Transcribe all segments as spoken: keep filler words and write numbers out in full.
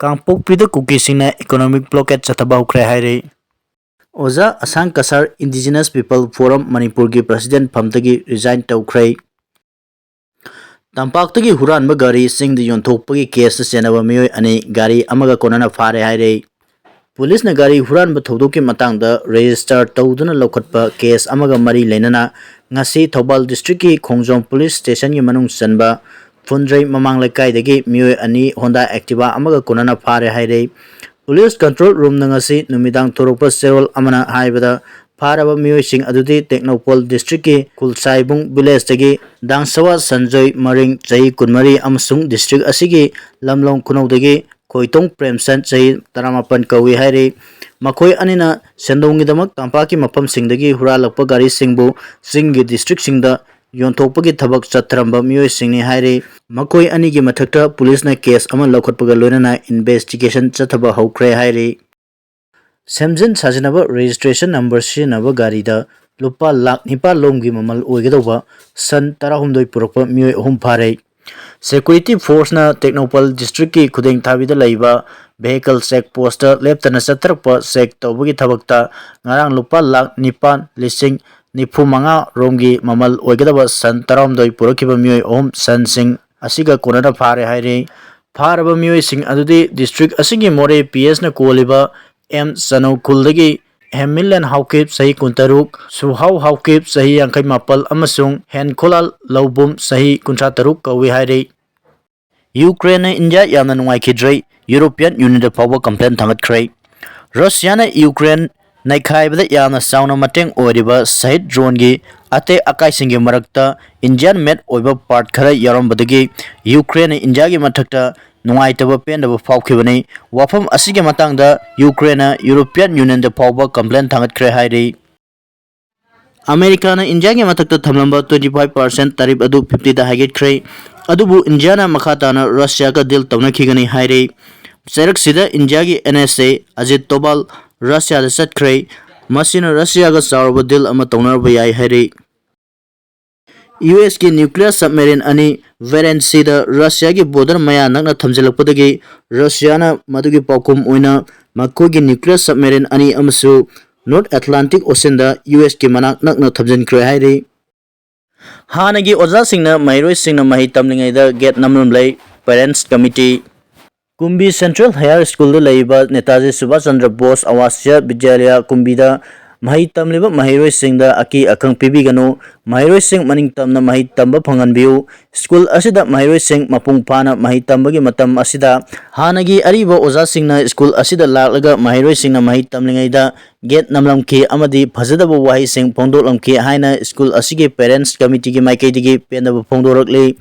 ꯀꯥꯡꯄꯣꯛꯄꯤꯗ ꯀꯨꯀꯤꯁꯤꯡꯅ economic blockade ꯆꯠꯊꯕ ꯍꯧꯈ꯭ꯔꯦ ꯍꯥꯏꯔꯤ꯫ ꯑꯣꯖꯥ ꯑꯁꯥꯡ ꯀꯁꯥꯔ Indigenous People Forum ꯃꯅꯤꯄꯨꯔꯒꯤ president ꯐꯝꯗꯒꯤ resign ꯇꯧꯈ꯭ꯔꯦ꯫ ꯇꯝꯄꯥꯛꯇꯒꯤ ꯍꯨꯔꯥꯟꯕ ꯒꯥꯔꯤ ꯆꯤꯡꯗ ꯌꯣꯟꯊꯣꯛꯄꯒꯤ case ꯆꯦꯟꯅꯕ ꯃꯤꯑꯣꯏ ꯑꯅꯤ ꯒꯥꯔꯤ ꯑꯃꯒ ꯀꯣꯟꯅꯅ ꯐꯥꯔꯦ ꯍꯥꯏꯔꯦ꯫ ꯄꯨꯂꯤꯁꯅ ꯒꯥꯔꯤ ꯍꯨꯔꯥꯟꯕ ꯊꯧꯗꯣꯛꯀꯤ ꯃꯇꯥꯡꯗ register ꯇꯧꯗꯨꯅ ꯂꯧꯈꯠꯄ case ꯑꯃꯒ ꯃꯔꯤ ꯂꯩꯅꯅ ꯉꯁꯤ ꯊꯧꯕꯥꯜ districtꯀꯤ ꯈꯣꯡꯖꯣꯝ police stationꯒꯤ ꯃꯅꯨꯡ ꯆꯟꯕ ꯐꯨꯟꯗ꯭ꯔꯩ ꯃꯃꯥꯡ ꯂꯩꯀꯥꯏꯗꯒꯤ ꯃꯤꯑꯣꯏ ꯑꯅꯤ Honda Activa ꯑꯃꯒ ꯀꯣꯟꯅꯅ ꯐꯥꯔꯦ ꯍꯥꯏꯔꯦ꯫ Police control roomꯅ ꯉꯁꯤ ꯅꯨꯃꯤꯗꯥꯡ ꯊꯣꯔꯛꯄ ꯆꯦꯔꯣꯜ ꯑꯃꯅ ꯍꯥꯏꯕꯗ, ꯐꯥꯔꯕ ꯃꯤꯑꯣꯏꯁꯤꯡ ꯑꯗꯨꯗꯤ ꯇꯦꯡꯅꯧꯄꯜ districtꯀꯤ ꯈꯨꯜꯁꯥꯏꯕꯨꯡ villageꯇꯒꯤ ꯗꯥꯡꯁꯋꯥ ꯁꯟꯖꯣꯏ ꯃꯔꯤꯡ ꯆꯍꯤ ꯀꯨꯟꯃꯔꯤ ꯑꯃꯁꯨꯡ district ꯑꯁꯤꯒꯤ ꯂꯝꯂꯣꯡ ꯈꯨꯅꯧꯗꯒꯤ ꯈꯣꯏꯇꯣꯡ ꯄ꯭ꯔꯦꯝꯆꯟ ꯆꯍꯤ ꯇꯔꯥꯃꯥꯄꯟ ꯀꯧꯏ ꯍꯥꯏꯔꯤ꯫ ꯃꯈꯣꯏ ꯑꯅꯤꯅ ꯁꯦꯟꯗꯣꯡꯒꯤꯗꯃꯛ ꯇꯝꯄꯥꯛꯀꯤ ꯃꯐꯝꯁꯤꯡꯗꯒꯤ ꯍꯨꯔꯥꯜꯂꯛꯄ ꯒꯥꯔꯤꯁꯤꯡꯕꯨ ꯆꯤꯡꯒꯤ districtꯁꯤꯡꯗ ꯌꯣꯟꯊꯣꯛꯄꯒꯤ ꯊꯕꯛ ꯆꯠꯊꯔꯝꯕ ꯃꯤꯑꯣꯏꯁꯤꯡꯅꯤ ꯍꯥꯏꯔꯤ꯫ ꯃꯈꯣꯏ ꯑꯅꯤꯒꯤ ꯃꯊꯛꯇ ꯄꯨꯂꯤꯁꯅ case ꯑꯃ ꯂꯧꯈꯠꯄꯒ ꯂꯣꯏꯅꯅ investigation ꯆꯠꯊꯕ ꯍꯧꯈ꯭ꯔꯦ ꯍꯥꯏꯔꯤ꯫ ꯁꯦꯝꯖꯤꯟ ꯁꯥꯖꯤꯟꯅꯕ registration number ꯁꯤꯖꯤꯟꯅꯕ ꯒꯥꯔꯤꯗ ꯂꯨꯄꯥ ꯂꯥꯈ ꯅꯤꯄꯥꯟ ꯂꯣꯝꯒꯤ ꯃꯃꯜ ꯑꯣꯏꯒꯗꯧꯕ ꯁꯟ ꯇꯔꯥꯍꯨꯝꯗꯣꯏ ꯄꯨꯔꯛꯄ ꯃꯤꯑꯣꯏ ꯑꯍꯨꯝ ꯐꯥꯔꯦ꯫ Security forceꯅ ꯇꯦꯡꯅꯧꯄꯜ districtꯀꯤ ꯈꯨꯗꯦꯡ ꯊꯥꯕꯤꯗ ꯂꯩꯕ vehicle check postꯇ ꯂꯦꯞꯇꯅ ꯆꯠꯊꯔꯛꯄ check ꯇꯧꯕꯒꯤ ꯊꯕꯛꯇ ꯉꯔꯥꯡ ꯂꯨꯄꯥ ꯂꯥꯈ ꯅꯤꯄꯥꯟ ꯂꯤꯁꯤꯡ ꯅꯤꯐꯨ ꯃꯉꯥ ꯔꯣꯝꯒꯤ ꯃꯃꯜ ꯑꯣꯏꯒꯗꯕ ꯁꯟ ꯇꯔꯥꯍꯨꯝꯗꯣꯏ ꯄꯨꯔꯛꯈꯤꯕ ꯃꯤꯑꯣꯏ ꯑꯍꯨꯝ ꯁꯟꯁꯤꯡ ꯑꯁꯤꯒ ꯀꯣꯟꯅꯅ ꯐꯥꯔꯦ ꯍꯥꯏꯔꯤ꯫ ꯐꯥꯔꯕ ꯃꯤꯑꯣꯏꯁꯤꯡ ꯑꯗꯨꯗꯤ district ꯑꯁꯤꯒꯤ ꯃꯣꯔꯦ P Sꯅ ꯀꯣꯜꯂꯤꯕ ꯑꯦꯝ ꯆꯅꯧ ꯈꯨꯜꯗꯒꯤ ꯍꯦꯃꯤꯂꯦꯟ ꯍꯥꯎꯀꯤꯞ ꯆꯍꯤ ꯀꯨꯟꯇꯔꯨꯛ, ꯁꯨꯍꯥꯎ ꯍꯥꯎꯀꯤꯞ ꯆꯍꯤ ꯌꯥꯡꯈꯩ ꯃꯥꯄꯜ ꯑꯃꯁꯨꯡ ꯍꯦꯟꯈꯣꯂꯥꯜ ꯂꯧꯕꯨꯝ ꯆꯍꯤ ꯀꯨꯟꯊ꯭ꯔꯥ ꯇꯔꯨꯛ ꯀꯧꯏ ꯍꯥꯏꯔꯤ꯫ ꯌꯨꯀ꯭ꯔꯦꯟꯅ ꯏꯟꯗꯤꯌꯥ ꯌꯥꯝꯅ ꯅꯨꯡꯉꯥꯏꯈꯤꯗ꯭ꯔꯦ, European Unionꯗ ꯐꯥꯎꯕ complain ꯊꯥꯡꯒꯠꯈ꯭ꯔꯦ꯫ ꯔꯁꯤꯌꯥꯅ ꯌꯨꯀ꯭ꯔꯦꯟ ꯅꯩꯈꯥꯏꯕꯗ ꯌꯥꯝꯅ ꯆꯥꯎꯅ ꯃꯇꯦꯡ ꯑꯣꯏꯔꯤꯕ ꯁꯍꯤꯗ ꯗ꯭ꯔꯣꯟꯒꯤ ꯑꯇꯦꯛ ꯑꯀꯥꯏꯁꯤꯡꯒꯤ ꯃꯔꯛꯇ Indian made ꯑꯣꯏꯕ part ꯈꯔ ꯌꯥꯎꯔꯝꯕꯗꯒꯤ ꯌꯨꯀ꯭ꯔꯦꯟꯅ ꯏꯟꯗꯤꯌꯥꯒꯤ ꯃꯊꯛꯇ ꯅꯨꯡꯉꯥꯏꯇꯕ ꯄꯦꯟꯗꯕ ꯐꯥꯎꯈꯤꯕꯅꯤ꯫ ꯋꯥꯐꯝ ꯑꯁꯤꯒꯤ ꯃꯇꯥꯡꯗ ꯌꯨꯀ꯭ꯔꯦꯟꯅ European Unionꯗ ꯐꯥꯎꯕ complain ꯊꯥꯡꯒꯠꯈ꯭ꯔꯦ ꯍꯥꯏꯔꯤ꯫ ꯑꯃꯦꯔꯤꯀꯥꯅ ꯏꯟꯗꯤꯌꯥꯒꯤ ꯃꯊꯛꯇ ꯊꯝꯂꯝꯕ twenty five percent tariff ꯑꯗꯨ fiftyꯗ ꯍꯥꯏꯒꯠꯈ꯭ꯔꯦ꯫ ꯑꯗꯨꯕꯨ ꯏꯟꯗꯤꯌꯥꯅ ꯃꯈꯥ ꯇꯥꯅ ꯔꯁꯤꯌꯥꯒ deal ꯇꯧꯅꯈꯤꯒꯅꯤ ꯍꯥꯏꯔꯦ꯫ ꯆꯩꯔꯛꯁꯤꯗ ꯏꯟꯗꯤꯌꯥꯒꯤ NSA ꯑꯖꯤꯠ ꯗꯣꯚꯥꯜ ꯔꯁꯤꯌꯥꯗ ꯆꯠꯈ꯭ꯔꯦ꯫ ꯃꯁꯤꯅ ꯔꯁꯤꯌꯥꯒ ꯆꯥꯎꯔꯕ deal ꯑꯃ ꯇꯧꯅꯔꯕ ꯌꯥꯏ ꯍꯥꯏꯔꯦ꯫ ꯌꯨ ꯑꯦꯁꯀꯤ nuclear submarine ꯑꯅꯤ ꯚꯦꯔꯦꯟꯁꯤꯗ ꯔꯁꯤꯌꯥꯒꯤ border ꯃꯌꯥ ꯅꯛꯅ ꯊꯝꯖꯤꯜꯂꯛꯄꯗꯒꯤ ꯔꯁꯤꯌꯥꯅ ꯃꯗꯨꯒꯤ ꯄꯥꯎꯈꯨꯝ ꯑꯣꯏꯅ ꯃꯈꯣꯏꯒꯤ nuclear submarine ꯑꯅꯤ ꯑꯃꯁꯨ North Atlantic Oceanꯗ ꯌꯨ ꯑꯦꯁꯀꯤ ꯃꯅꯥꯛ ꯅꯛꯅ ꯊꯝꯖꯤꯟꯈ꯭ꯔꯦ ꯍꯥꯏꯔꯤ꯫ ꯍꯥꯟꯅꯒꯤ ꯑꯣꯖꯥꯁꯤꯡꯅ ꯃꯍꯩꯔꯣꯏꯁꯤꯡꯅ ꯃꯍꯩ ꯇꯝꯂꯤꯉꯩꯗ gate ꯅꯝꯂꯝꯂꯦ꯫ Parents Committee꯫ ꯀꯨꯝꯕꯤ Central Higher Schoolꯗ ꯂꯩꯔꯤꯕ ꯅꯦꯇꯥꯖꯤ ꯁꯨꯚꯥꯁ ꯆꯟꯗ꯭ꯔ ꯕꯣꯁ ꯑꯋꯥꯁꯤꯌꯥ ꯕꯤꯗ꯭ꯌꯥꯂꯌ ꯀꯨꯝꯕꯤꯗ ꯃꯍꯩ ꯇꯝꯂꯤꯕ ꯃꯍꯩꯔꯣꯏꯁꯤꯡꯗ ꯑꯀꯤ ꯑꯈꯪ ꯄꯤꯕꯤꯒꯅꯨ꯫ ꯃꯍꯩꯔꯣꯏꯁꯤꯡ ꯃꯅꯤꯡ ꯇꯝꯅ ꯃꯍꯩ ꯇꯝꯕ ꯐꯪꯍꯟꯕꯤꯌꯨ꯫ School ꯑꯁꯤꯗ ꯃꯍꯩꯔꯣꯏꯁꯤꯡ ꯃꯄꯨꯡ ꯐꯥꯅ ꯃꯍꯩ ꯇꯝꯕꯒꯤ ꯃꯇꯝ ꯑꯁꯤꯗ ꯍꯥꯟꯅꯒꯤ ꯑꯔꯤꯕ ꯑꯣꯖꯥꯁꯤꯡꯅ school ꯑꯁꯤꯗ ꯂꯥꯛꯂꯒ ꯃꯍꯩꯔꯣꯏꯁꯤꯡꯅ ꯃꯍꯩ ꯇꯝꯂꯤꯉꯩꯗ gate ꯅꯝꯂꯝꯈꯤ ꯑꯃꯗꯤ ꯐꯖꯗꯕ ꯋꯥꯍꯩꯁꯤꯡ ꯐꯣꯡꯗꯣꯛꯂꯝꯈꯤ ꯍꯥꯏꯅ school ꯑꯁꯤꯒꯤ Parents Committeeꯒꯤ ꯃꯥꯏꯀꯩꯗꯒꯤ ꯄꯦꯟꯗꯕ ꯐꯣꯡꯗꯣꯔꯛꯂꯤ꯫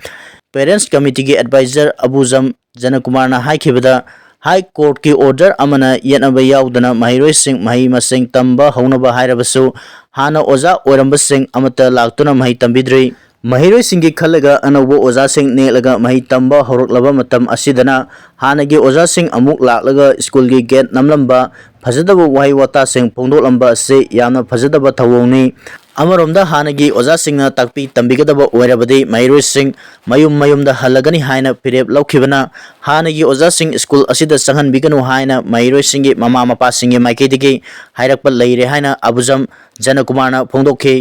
Parents Committeeꯒꯤ advisor ꯑꯕꯨꯖꯝ ꯖꯅꯀꯨꯃꯥꯔꯅ ꯍꯥꯏꯈꯤꯕꯗ, High Courtꯀꯤ order ꯑꯃꯅ ꯌꯦꯠꯅꯕ ꯌꯥꯎꯗꯅ ꯃꯍꯩꯔꯣꯏꯁꯤꯡ ꯃꯍꯩ ꯃꯁꯤꯡ ꯇꯝꯕ ꯍꯧꯅꯕ ꯍꯥꯏꯔꯕꯁꯨ ꯍꯥꯟꯅ ꯑꯣꯖꯥ ꯑꯣꯏꯔꯝꯕꯁꯤꯡ ꯑꯃꯠꯇ ꯂꯥꯛꯇꯨꯅ ꯃꯍꯩ ꯇꯝꯕꯤꯗ꯭ꯔꯤ꯫ ꯃꯍꯩꯔꯣꯏꯁꯤꯡꯒꯤ ꯈꯜꯂꯒ ꯑꯅꯧꯕ ꯑꯣꯖꯥꯁꯤꯡ ꯅꯦꯛꯂꯒ ꯃꯍꯩ ꯇꯝꯕ ꯍꯧꯔꯛꯂꯕ ꯃꯇꯝ ꯑꯁꯤꯗꯅ ꯍꯥꯟꯅꯒꯤ ꯑꯣꯖꯥꯁꯤꯡ ꯑꯃꯨꯛ ꯂꯥꯛꯂꯒ schoolꯒꯤ gate ꯅꯝꯂꯝꯕ, ꯐꯖꯗꯕ ꯋꯥꯍꯩ ꯋꯥꯇꯥꯁꯤꯡ ꯐꯣꯡꯗꯣꯛꯂꯝꯕ ꯑꯁꯤ ꯌꯥꯝꯅ ꯐꯖꯗꯕ ꯊꯧꯑꯣꯡꯅꯤ꯫ ꯑꯃꯔꯣꯝꯗ ꯍꯥꯟꯅꯒꯤ ꯑꯣꯖꯥꯁꯤꯡꯅ ꯇꯥꯛꯄꯤ ꯇꯝꯕꯤꯒꯗꯕ ꯑꯣꯏꯔꯕꯗꯤ ꯃꯍꯩꯔꯣꯏꯁꯤꯡ ꯃꯌꯨꯝ ꯃꯌꯨꯝꯗ ꯍꯜꯂꯒꯅꯤ ꯍꯥꯏꯅ ꯐꯤꯔꯦꯞ ꯂꯧꯈꯤꯕꯅ ꯍꯥꯟꯅꯒꯤ ꯑꯣꯖꯥꯁꯤꯡ school ꯑꯁꯤꯗ ꯆꯪꯍꯟꯕꯤꯒꯅꯨ ꯍꯥꯏꯅ ꯃꯍꯩꯔꯣꯏꯁꯤꯡꯒꯤ ꯃꯃꯥ ꯃꯄꯥꯁꯤꯡꯒꯤ ꯃꯥꯏꯀꯩꯗꯒꯤ ꯍꯥꯏꯔꯛꯄ ꯂꯩꯔꯦ ꯍꯥꯏꯅ ꯑꯕꯨꯖꯝ ꯖꯅꯀꯨꯃꯥꯔꯅ ꯐꯣꯡꯗꯣꯛꯈꯤ꯫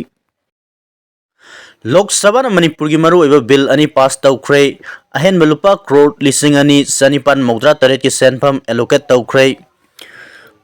ꯂꯣꯛ ꯁꯚꯥꯅ ꯃꯅꯤꯄꯨꯔꯒꯤ ꯃꯔꯨꯑꯣꯏꯕ bill ꯑꯅꯤ pass ꯇꯧꯈ꯭ꯔꯦ꯫ ꯑꯍꯦꯟꯕ ꯂꯨꯄꯥ ꯀ꯭ꯔꯣꯔ ꯂꯤꯁꯤꯡ ꯑꯅꯤ ꯆꯅꯤꯄꯥꯟ ꯃꯧꯗ꯭ꯔꯥ ꯇꯔꯦꯠꯀꯤ ꯁꯦꯟꯐꯝ allocate ꯇꯧꯈ꯭ꯔꯦ꯫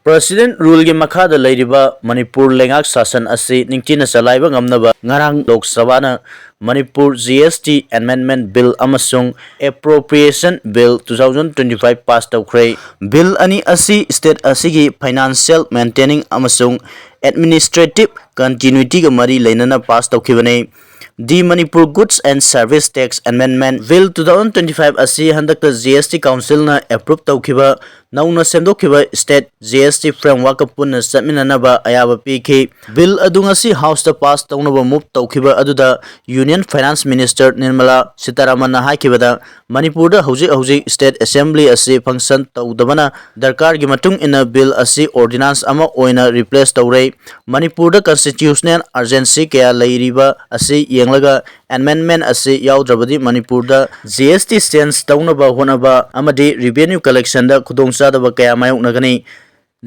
President ruleꯒꯤ ꯃꯈꯥꯗ ꯂꯩꯔꯤꯕ ꯃꯅꯤꯄꯨꯔ ꯂꯩꯉꯥꯛ ꯁꯥꯁꯟ ꯑꯁꯤ ꯅꯤꯡꯊꯤꯅ ꯆꯂꯥꯏꯕ ꯉꯝꯅꯕ ꯉꯔꯥꯡ ꯂꯣꯛ ꯁꯚꯥꯅ Manipur G S T Amendment Bill ꯑꯃꯁꯨꯡ Appropriation Bill two thousand twenty-five pass ꯇꯧꯈ꯭ꯔꯦ꯫ Bill ꯑꯅꯤ ꯑꯁꯤ state ꯑꯁꯤꯒꯤ financial maintaining ꯑꯃꯁꯨꯡ administrative continuityꯒ ꯃꯔꯤ ꯂꯩꯅꯅ pass ꯇꯧꯈꯤꯕꯅꯤ꯫ The Manipur Goods and Service Tax Amendment Bill two thousand twenty-five ꯑꯁꯤ ꯍꯟꯗꯛꯇ G S T Councilꯅ approve ꯇꯧꯈꯤꯕ ꯅꯧꯅ ꯁꯦꯝꯗꯣꯛꯈꯤꯕ state G S T frameworkꯀ ꯄꯨꯟꯅ ꯆꯠꯃꯤꯟꯅꯅꯕ ꯑꯌꯥꯕ ꯄꯤꯈꯤ꯫ Bill ꯑꯗꯨ ꯉꯁꯤ Houseꯇ pass ꯇꯧꯅꯕ move ꯇꯧꯈꯤꯕ ꯑꯗꯨꯗ Union Finance Minister ꯅꯤꯔꯃꯂꯥ ꯁꯤꯇꯥꯔꯥꯃꯟꯅ ꯍꯥꯏꯈꯤꯕꯗ, ꯃꯅꯤꯄꯨꯔꯗ ꯍꯧꯖꯤꯛ ꯍꯧꯖꯤꯛ state assembly ꯑꯁꯤ function ꯇꯧꯗꯕꯅ ꯗꯔꯀꯥꯔꯒꯤ ꯃꯇꯨꯡ ꯏꯟꯅ bill ꯑꯁꯤ ordinance ꯑꯃ ꯑꯣꯏꯅ replace ꯇꯧꯔꯦ꯫ ꯃꯅꯤꯄꯨꯔꯗ constitutional urgency ꯀꯌꯥ ꯂꯩꯔꯤꯕ ꯑꯁꯤ ꯌꯦꯡꯂꯒ ꯑꯦꯃꯦꯟꯃꯦꯟ ꯑꯁꯤ ꯌꯥꯎꯗ꯭ꯔꯕꯗꯤ ꯃꯅꯤꯄꯨꯔꯗ ꯖꯤ ꯑꯦꯁ ꯇꯤ ꯆꯦꯟꯖ ꯇꯧꯅꯕ ꯍꯣꯠꯅꯕ ꯑꯃꯗꯤ ꯔꯤꯚꯦꯅ꯭ꯌꯨ ꯀꯂꯦꯛꯁꯟꯗ ꯈꯨꯗꯣꯡꯆꯥꯗꯕ ꯀꯌꯥ ꯃꯥꯌꯣꯛꯅꯒꯅꯤ꯫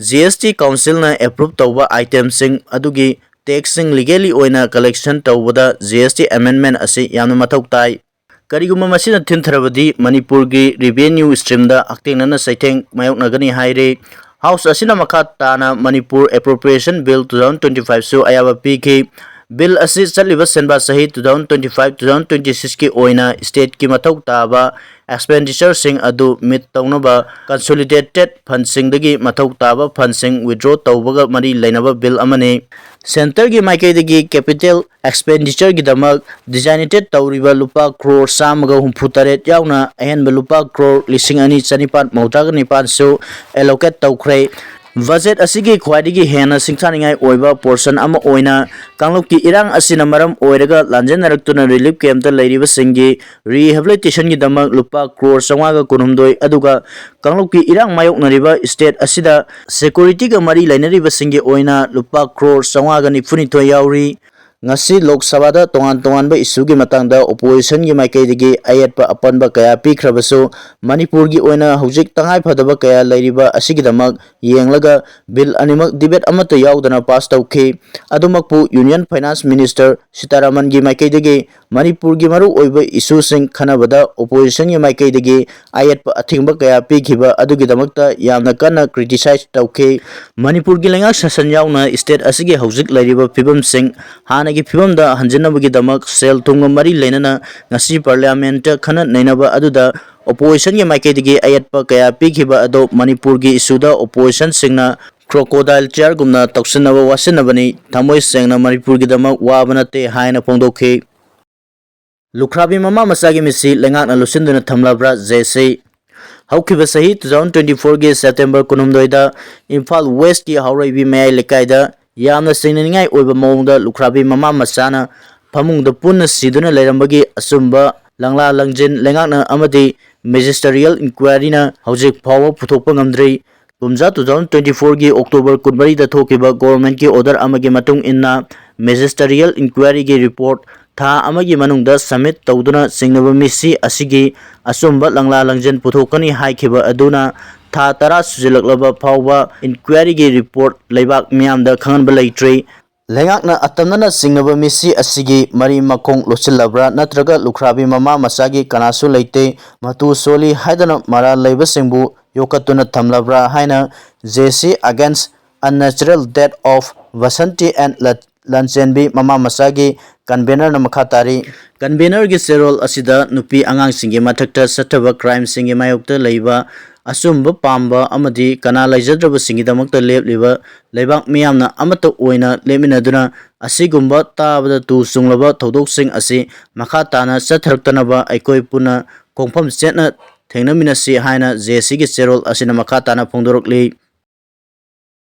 ꯖꯤ ꯑꯦꯁ ꯇꯤ ꯀꯥꯎꯟꯁꯤꯜꯅ ꯑꯦꯄ꯭ꯔꯨꯞ ꯇꯧꯕ ꯑꯥꯏꯇꯦꯝꯁꯤꯡ ꯑꯗꯨꯒꯤ ꯇꯦꯛꯁꯁꯤꯡ ꯂꯤꯒꯦꯂꯤ ꯑꯣꯏꯅ ꯀꯂꯦꯛꯁꯟ ꯇꯧꯕꯗ ꯖꯤ ꯑꯦꯁ ꯇꯤ ꯑꯦꯃꯦꯟꯃꯦꯟ ꯑꯁꯤ ꯌꯥꯝꯅ ꯃꯊꯧ ꯇꯥꯏ꯫ ꯀꯔꯤꯒꯨꯝꯕ ꯃꯁꯤꯅ ꯊꯤꯟꯊꯔꯕꯗꯤ ꯃꯅꯤꯄꯨꯔꯒꯤ ꯔꯤꯚꯦꯅ꯭ꯌꯨ ꯁ꯭ꯇ꯭ꯔꯤꯝꯗ ꯍꯛꯊꯦꯡꯅꯅ ꯆꯩꯊꯦꯡ ꯃꯥꯌꯣꯛꯅꯒꯅꯤ ꯍꯥꯏꯔꯤ꯫ ꯍꯥꯎꯁ ꯑꯁꯤꯅ ꯃꯈꯥ ꯇꯥꯅ Manipur appropriation bill two thousand twenty five ꯁꯨ ꯑꯌꯥꯕ ꯄꯤꯈꯤ꯫ ꯕꯤꯜ ꯑꯁꯤ ꯆꯠꯂꯤꯕ ꯁꯦꯟꯕꯥ ꯆꯍꯤ two thousand twenty five two thousand twenty six ꯀꯤ ꯑꯣꯏꯅ ꯁ꯭ꯇꯦꯠꯀꯤ ꯃꯊꯧ ꯇꯥꯕ ꯑꯦꯛꯁꯄꯦꯟꯗꯤꯆꯔꯁꯤꯡ ꯑꯗꯨ ꯃꯤꯠ ꯇꯧꯅꯕ ꯀꯟꯁꯣꯂꯤꯗꯦꯇꯦꯗ ꯐꯟꯁꯤꯡꯗꯒꯤ ꯃꯊꯧ ꯇꯥꯕ ꯐꯟꯁꯤꯡ ꯋꯤꯗ꯭ꯔꯣ ꯇꯧꯕꯒ ꯃꯔꯤ ꯂꯩꯅꯕ ꯕꯤꯜ ꯑꯃꯅꯤ꯫ ꯁꯦꯟꯇꯔꯒꯤ ꯃꯥꯏꯀꯩꯗꯒꯤ ꯀꯦꯄꯤꯇꯦꯜ ꯑꯦꯛꯁꯄꯦꯟꯗꯤꯆꯔꯒꯤꯗꯃꯛ ꯗꯤꯖꯥꯏꯅꯦꯇꯦꯗ ꯇꯧꯔꯤꯕ ꯂꯨꯄꯥ ꯀ꯭ꯔꯣꯔ ꯆꯥꯝꯃꯒ ꯍꯨꯝꯐꯨ ꯇꯔꯦꯠ ꯌꯥꯎꯅ ꯑꯍꯦꯟꯕ ꯂꯨꯄꯥ ꯀ꯭ꯔꯣꯔ ꯂꯤꯁꯤꯡ ꯑꯅꯤ ꯆꯅꯤꯄꯥꯟ ꯃꯧꯗ꯭ꯔꯥꯒ ꯅꯤꯄꯥꯟꯁꯨ ꯑꯦꯂꯣꯀꯦꯠ ꯇꯧꯈ꯭ꯔꯦ꯫ ꯕꯖꯦꯠ ꯑꯁꯤꯒꯤ ꯈ꯭ꯋꯥꯏꯗꯒꯤ ꯍꯦꯟꯅ ꯁꯤꯡꯊꯥꯅꯤꯡꯉꯥꯏ ꯑꯣꯏꯕ ꯄꯣꯔꯁꯟ ꯑꯃ ꯑꯣꯏꯅ ꯀꯥꯡꯂꯨꯞꯀꯤ ꯏꯔꯥꯡ ꯑꯁꯤꯅ ꯃꯔꯝ ꯑꯣꯏꯔꯒ ꯂꯥꯟꯖꯦꯟꯅꯔꯛꯇꯨꯅ ꯔꯤꯂꯤꯐ ꯀꯦꯝꯞꯇ ꯂꯩꯔꯤꯕꯁꯤꯡꯒꯤ ꯔꯤꯍꯦꯕꯤꯂꯤꯇꯦꯁꯟꯒꯤꯗꯃꯛ ꯂꯨꯄꯥ ꯀ꯭ꯔꯣꯔ ꯆꯥꯝꯃꯉꯥꯒ ꯀꯨꯟꯍꯨꯝꯗꯣꯏ, ꯑꯗꯨꯒ ꯀꯥꯡꯂꯨꯞꯀꯤ ꯏꯔꯥꯡ ꯃꯥꯌꯣꯛꯅꯔꯤꯕ ꯁ꯭ꯇꯦꯠ ꯑꯁꯤꯗ ꯁꯦꯀ꯭ꯌꯨꯔꯤꯇꯤꯒ ꯃꯔꯤ ꯂꯩꯅꯔꯤꯕꯁꯤꯡꯒꯤ ꯑꯣꯏꯅ ꯂꯨꯄꯥ ꯀ꯭ꯔꯣꯔ ꯆꯥꯝꯃꯉꯥꯒ ꯅꯤꯐꯨꯅꯤꯊꯣꯏ ꯌꯥꯎꯔꯤ꯫ ꯉꯁꯤ ꯂꯣꯛ ꯁꯚꯥꯗ ꯇꯣꯉꯥꯟ ꯇꯣꯉꯥꯟꯕ ꯏꯁꯨꯒꯤ ꯃꯇꯥꯡꯗ ꯑꯣꯄꯣꯖꯤꯁꯟꯒꯤ ꯃꯥꯏꯀꯩꯗꯒꯤ ꯑꯌꯦꯠꯄ ꯑꯄꯟꯕ ꯀꯌꯥ ꯄꯤꯈ꯭ꯔꯕꯁꯨ, ꯃꯅꯤꯄꯨꯔꯒꯤ ꯑꯣꯏꯅ ꯍꯧꯖꯤꯛ ꯇꯉꯥꯏ ꯐꯗꯕ ꯀꯌꯥ ꯂꯩꯔꯤꯕ ꯑꯁꯤꯒꯤꯗꯃꯛ ꯌꯦꯡꯂꯒ ꯕꯤꯜ ꯑꯅꯤꯃꯛ ꯗꯤꯕꯦꯠ ꯑꯃꯠꯇ ꯌꯥꯎꯗꯅ ꯄꯥꯁ ꯇꯧꯈꯤ꯫ ꯑꯗꯨꯃꯛꯄꯨ ꯌꯨꯅꯤꯌꯟ ꯐꯥꯏꯅꯥꯟꯁ ꯃꯤꯅꯤꯁꯇꯔ ꯁꯤꯇꯥꯔꯥꯃꯟꯒꯤ ꯃꯥꯏꯀꯩꯗꯒꯤ ꯃꯅꯤꯄꯨꯔꯒꯤ ꯃꯔꯨꯑꯣꯏꯕ ꯏꯁꯨꯁꯤꯡ ꯈꯟꯅꯕꯗ ꯑꯣꯄꯣꯖꯤꯁꯟꯒꯤ ꯃꯥꯏꯀꯩꯗꯒꯤ ꯑꯌꯦꯠꯄ ꯑꯊꯤꯡꯕ ꯀꯌꯥ ꯄꯤꯈꯤꯕ ꯑꯗꯨꯒꯤꯗꯃꯛꯇ ꯌꯥꯝꯅ ꯀꯟꯅ ꯀ꯭ꯔꯤꯇꯤꯁꯥꯏꯖ ꯇꯧꯈꯤ꯫ ꯃꯅꯤꯄꯨꯔꯒꯤ ꯂꯩꯉꯥꯛ ꯁꯥꯁꯟ ꯌꯥꯎꯅ ꯁ꯭ꯇꯦꯠ ꯑꯁꯤꯒꯤ ꯍꯧꯖꯤꯛ ꯂꯩꯔꯤꯕ ꯐꯤꯕꯝꯁꯤꯡ ꯍꯥꯟꯅꯒꯤ ꯐꯤꯕꯝꯗ ꯍꯟꯖꯤꯟꯅꯕꯒꯤꯗꯃꯛ ꯁꯦꯜ ꯊꯨꯝꯒ ꯃꯔꯤ ꯂꯩꯅꯅ ꯉꯁꯤ ꯄꯥꯔꯂꯤꯌꯥꯃꯦꯟꯠꯇ ꯈꯟꯅ ꯅꯩꯅꯕ ꯑꯗꯨꯗ ꯑꯣꯄꯣꯖꯤꯁꯟꯒꯤ ꯃꯥꯏꯀꯩꯗꯒꯤ ꯑꯌꯦꯠꯄ ꯀꯌꯥ ꯄꯤꯈꯤꯕ ꯑꯗꯨ ꯃꯅꯤꯄꯨꯔꯒꯤ ꯏꯁꯨꯗ ꯑꯣꯄꯣꯖꯤꯁꯟꯁꯤꯡꯅ ꯀ꯭ꯔꯣꯀꯣꯗꯥꯏꯜ ꯇꯤꯌꯔꯒꯨꯝꯅ ꯇꯧꯁꯤꯟꯅꯕ ꯋꯥꯁꯤꯟꯅꯕꯅꯤ, ꯊꯃꯣꯏ ꯁꯦꯡꯅ ꯃꯅꯤꯄꯨꯔꯒꯤꯗꯃꯛ ꯋꯥꯕ ꯅꯠꯇꯦ ꯍꯥꯏꯅ ꯐꯣꯡꯗꯣꯛꯈꯤ꯫ ꯂꯨꯈ꯭ꯔꯥꯕꯤ ꯃꯃꯥ ꯃꯆꯥꯒꯤ ꯃꯤꯠꯁꯤ ꯂꯩꯉꯥꯛꯅ ꯂꯨꯁꯤꯟꯗꯨꯅ ꯊꯝꯂꯕ꯭ꯔꯥ? ꯖꯦ ꯁꯤ꯫ ꯍꯧꯈꯤꯕ ꯆꯍꯤ two thousand twenty four ꯒꯤ ꯁꯦꯞꯇꯦꯝꯕꯔ ꯀꯨꯟꯍꯨꯝꯗꯣꯏꯗ ꯏꯝꯐꯥꯜ ꯋꯦꯁ꯭ꯠꯀꯤ ꯍꯥꯎꯔꯩꯕꯤ ꯃꯌꯥꯏ ꯂꯩꯀꯥꯏꯗ ꯌꯥꯝꯅ ꯆꯤꯡꯅꯅꯤꯡꯉꯥꯏ ꯑꯣꯏꯕ ꯃꯑꯣꯡꯗ ꯂꯨꯈ꯭ꯔꯥꯕꯤ ꯃꯃꯥ ꯃꯆꯥꯅ ꯐꯃꯨꯡꯗ ꯄꯨꯟꯅ ꯁꯤꯗꯨꯅ ꯂꯩꯔꯝꯕꯒꯤ ꯑꯆꯨꯝꯕ ꯂꯪꯂꯥ ꯂꯪꯖꯤꯟ ꯂꯩꯉꯥꯛꯅ ꯑꯃꯗꯤ ꯃꯦꯖꯤꯁꯇꯔꯤꯌꯦꯜ ꯏꯟꯀ꯭ꯋꯥꯏꯔꯤꯅ ꯍꯧꯖꯤꯛ ꯐꯥꯎꯕ ꯄꯨꯊꯣꯛꯄ ꯉꯝꯗ꯭ꯔꯤ꯫ ꯀꯨꯝꯖꯥ two thousand twenty four ꯒꯤ ꯑꯣꯛꯇꯣꯕꯔ ꯀꯨꯟꯃꯔꯤꯗ ꯊꯣꯛꯈꯤꯕ ꯒꯣꯚꯔꯟꯃꯦꯟꯠꯀꯤ ꯑꯣꯔꯗꯔ ꯑꯃꯒꯤ ꯃꯇꯨꯡ ꯏꯟꯅ ꯃꯦꯖꯤꯁꯇꯔꯤꯌꯦꯜ ꯏꯟꯀ꯭ꯋꯥꯏꯔꯤꯒꯤ ꯔꯤꯄꯣꯔꯠ ꯊꯥ ꯑꯃꯒꯤ ꯃꯅꯨꯡꯗ submit ꯇꯧꯗꯨꯅ ꯆꯤꯡꯅꯕ ꯃꯤꯁꯤ ꯑꯁꯤꯒꯤ ꯑꯆꯨꯝꯕ ꯂꯪꯂꯥ ꯂꯪꯖꯟ ꯄꯨꯊꯣꯛꯀꯅꯤ ꯍꯥꯏꯈꯤꯕ ꯑꯗꯨꯅ ꯊꯥ ꯇꯔꯥ ꯁꯨꯖꯤꯜꯂꯛꯂꯕ ꯐꯥꯎꯕ inquiryꯒꯤ report ꯂꯩꯕꯥꯛ ꯃꯤꯌꯥꯝꯗ ꯈꯪꯍꯟꯕ ꯂꯩꯇ꯭ꯔꯤ꯫ ꯂꯩꯉꯥꯛꯅ ꯑꯇꯝꯅꯅ ꯆꯤꯡꯅꯕ ꯃꯤꯁꯤ ꯑꯁꯤꯒꯤ ꯃꯔꯤ ꯃꯈꯣꯡ ꯂꯣꯠꯁꯤꯜꯂꯕ꯭ꯔꯥ ꯅꯠꯇ꯭ꯔꯒ ꯂꯨꯈ꯭ꯔꯥꯕꯤ ꯃꯃꯥ ꯃꯆꯥꯒꯤ ꯀꯅꯥꯁꯨ ꯂꯩꯇꯦ, ꯃꯇꯨ ꯁꯣꯜꯂꯤ ꯍꯥꯏꯗꯨꯅ ꯃꯔꯥꯜ ꯂꯩꯕꯁꯤꯡꯕꯨ ꯌꯣꯛꯈꯠꯇꯨꯅ ꯊꯝꯂꯕ꯭ꯔꯥ ꯍꯥꯏꯅ J C Against Unnatural Death of Vasanti and ꯂꯟꯆꯦꯟꯕꯤ ꯃꯃꯥ ꯃꯆꯥꯒꯤ convenerꯅ ꯃꯈꯥ ꯇꯥꯔꯤ꯫ Convenerꯒꯤ ꯆꯦꯔꯣꯜ ꯑꯁꯤꯗ ꯅꯨꯄꯤ ꯑꯉꯥꯡꯁꯤꯡꯒꯤ ꯃꯊꯛꯇ ꯆꯠꯊꯕ crimeꯁꯤꯡꯒꯤ ꯃꯥꯌꯣꯛꯇ ꯂꯩꯕ ꯑꯆꯨꯝꯕ ꯄꯥꯝꯕ ꯑꯃꯗꯤ ꯀꯅꯥ ꯂꯩꯖꯗ꯭ꯔꯕꯁꯤꯡꯒꯤꯗꯃꯛꯇ ꯂꯦꯞꯂꯤꯕ ꯂꯩꯕꯥꯛ ꯃꯤꯌꯥꯝꯅ ꯑꯃꯠꯇ ꯑꯣꯏꯅ ꯂꯦꯞꯃꯤꯟꯅꯗꯨꯅ ꯑꯁꯤꯒꯨꯝꯕ ꯇꯥꯕꯗ ꯇꯨ ꯆꯨꯡꯂꯕ ꯊꯧꯗꯣꯛꯁꯤꯡ ꯑꯁꯤ ꯃꯈꯥ ꯇꯥꯅ ꯆꯠꯊꯔꯛꯇꯅꯕ ꯑꯩꯈꯣꯏ ꯄꯨꯟꯅ ꯈꯣꯡꯐꯝ ꯆꯦꯠꯅ ꯊꯦꯡꯅꯃꯤꯟꯅꯁꯤ ꯍꯥꯏꯅ J Cꯒꯤ ꯆꯦꯔꯣꯜ ꯑꯁꯤꯅ ꯃꯈꯥ ꯇꯥꯅ ꯐꯣꯡꯗꯣꯔꯛꯂꯤ꯫